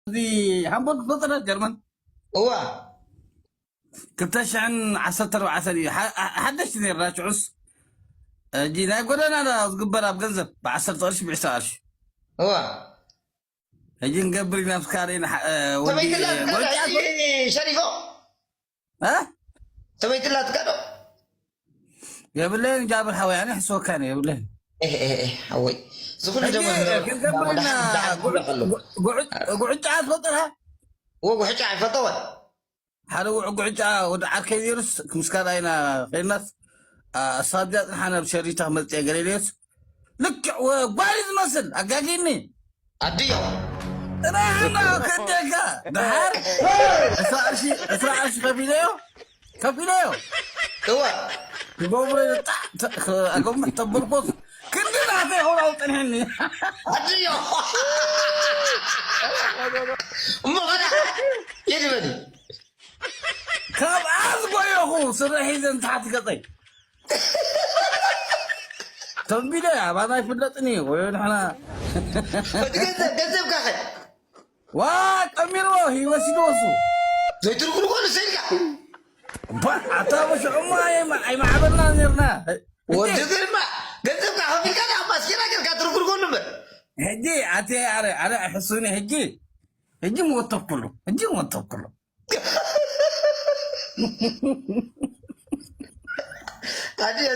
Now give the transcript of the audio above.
እዚ ሃምቦርግ ትፈልጦ ዶ ጀርመን? እዋ ክልተ ሽሕን ዓሰርተ ኣርባዕተን እዩ ሓ- ሓደሽቲ ነርና ሽዑስ። ሕጂ ናይ ጎደና ዳ ዝግበር ኣብ ገንዘብ ብዓሰርተ ቅርሺ ብዕስራ ቅርሺ። እዋ ሕጂ ንገብር ኢና ምስካር ኢና ሓ- ወዲ ተበይትላ ጎጫ ሸሪፎ እ? ተበይትላ ትካዶ የብለይን ጃብር ሓወይ ኣነ ሕስወካ ነ የብለይን። ሓወይ ዝኹሉ ሕጂ ክንገብር ኢና ጉዕጫ ትፈልጥኻ? ወጉ ሕጫ ኣይፈተወን ሓደ ውዕ ጉዕጫ ወዲ ዓርከይ ነይሩስ ምስካር ኣይና ከይናስ ኣሳቢያ ፅንሓ ናብ ሸሪታ ክመፅእ ገለ ኢለዮስ ልክዕ ጓል ዝመስል ኣጋጊኒ ኣድዮ ጥራሕና ክደካ ድሓር ዕስራ ቅርሺ ዕስራ ቅርሺ ከፊለዮ ከፊለዮ እዋ ይገብሮ ጣዕ ኣገምሕ ተበልኮስ ክንዲ ናተ ይኸውን ኣውጥንሕኒ ኣድዮ እሞ ኸዳ ይድበኒ ካብ ኣዝጎየኹ ስረ ሒዘ ንታሕቲ ገፀይ ተንቢለ ኣባና ይፍለጥኒ ወይ ንሕና እቲ ገንዘብ ገንዘብካ ኸ ዋ ጠሚርዎ ይወሲድዎ እሱ ዘይትርጉርጎ ንሰልካ ባ ኣታ በሽዑማ ኣይማ- ኣይማዕበልና ነርና ወዲ ግርማ ገንዘብካ ከፊልካ ዳ ማስኪና ጌርካ ትርጉርጎ ንበር ሕጂ ኣቲ ኣረ ኣረ ሕሱኒ ሕጂ ሕጂ ምወተኩሉ ሕጂ ምወተኩሉ ኣድዮ